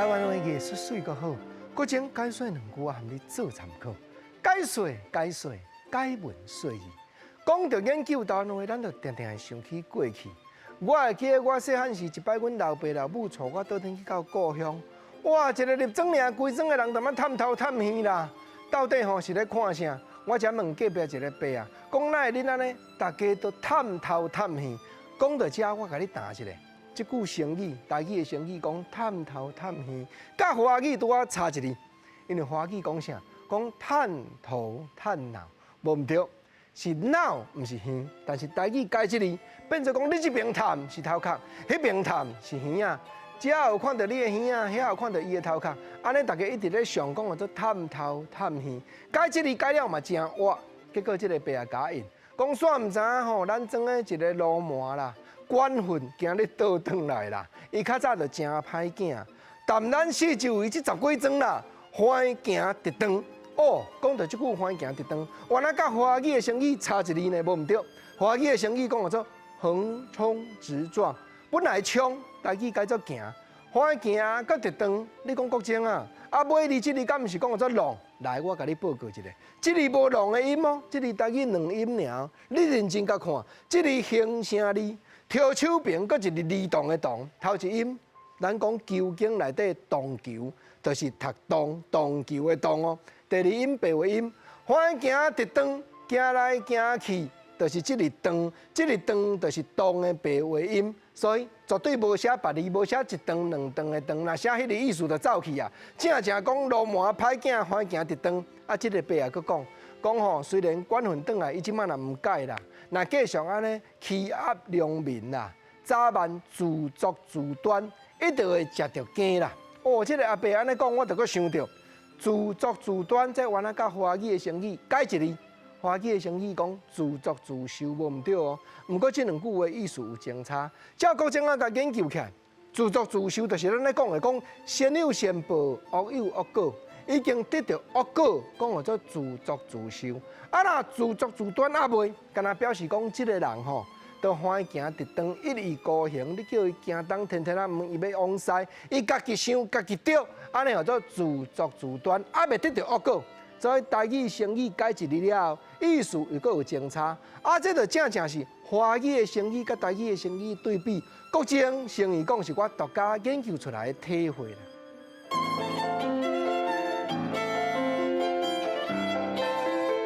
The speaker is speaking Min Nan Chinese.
台灣話藝術媠閣好，國情解說兩句，我含你做參考。解說解說解文說字，講著研究台灣話，咱就定定會想起過去。我會記得我細漢時，一擺阮老爸老母帶我倒轉去到故鄉，哇！一个入庄爾，規莊的人踮咧探頭探耳啦，到底吼是咧看啥？我才問隔壁一个伯仔，講哪會恁按呢？大家都探頭探耳。講到遮，我共你答一下。這句成語，台語的成語講探頭探耳，佮華語拄仔差一字，因為華語講啥？講探頭探腦，無毋對，是腦，毋是耳。但是台語改這字，變做講你這邊探是頭殼，彼邊探是耳仔。這有看著你的耳仔，遐有看著伊的頭殼，按呢大家一直咧想講做探頭探耳，改這字改了嘛誠活，結果這个伯仔共應，講煞毋知影吼，咱莊的一个流氓啦。管訓今日倒轉來啦，伊較早就誠歹囝，踮咱四周圍這十幾莊啦，歡行直轉。哦，講著這句歡行直轉，原來佮華語的成語差一字呢，無毋對。華語的成語講做橫衝直撞，本來衝，台語改做行，歡行閣直轉。你講國情啊？啊，尾字這字敢毋是講做浪？來，我共你報告一下，這字無浪的音哦，這字台語兩音爾。你認真共看，這字形聲字。提手邊閣一个兒童的童，頭一音，咱講球經內底童球，就是讀動動球的動哦。第二音白話音，歡行直轉，行來行去，就是這个轉，這个轉就是動的白話音，所以絕對無寫別字，無寫一轉兩轉的轉，若寫彼个意思就走去啊。正正講流氓歹囝歡行直轉，啊，這个伯仔閣講。講吼，雖然管訓轉來，伊這擺若毋改啦，若繼續按呢欺壓農民啦，早晚自作自斷，一定會食著羹啦。哦，這个阿伯按呢講，我就閣想著自作自斷，這原來佮華語的成語改一字，華語的成語講自作自受無毋對哦。毋過這兩句話意思有真差。照國情仔共研究起來，自作自受就是咱咧講的講善有善報，惡有惡果。已經得著惡果，講叫做自作自受。啊，若自作自斷猶未，敢若表示講這个人吼，都歡行直轉，一意孤行。你叫伊行東，天天仔問伊欲往西，伊家己想家己對，按呢叫做自作自斷，猶未得著惡果。所以台語成語改一字了後，意思又閣有真差。啊，這就正正是華語的成語佮台語的成語對比，國情成語講是我獨家研究出來的體會啦。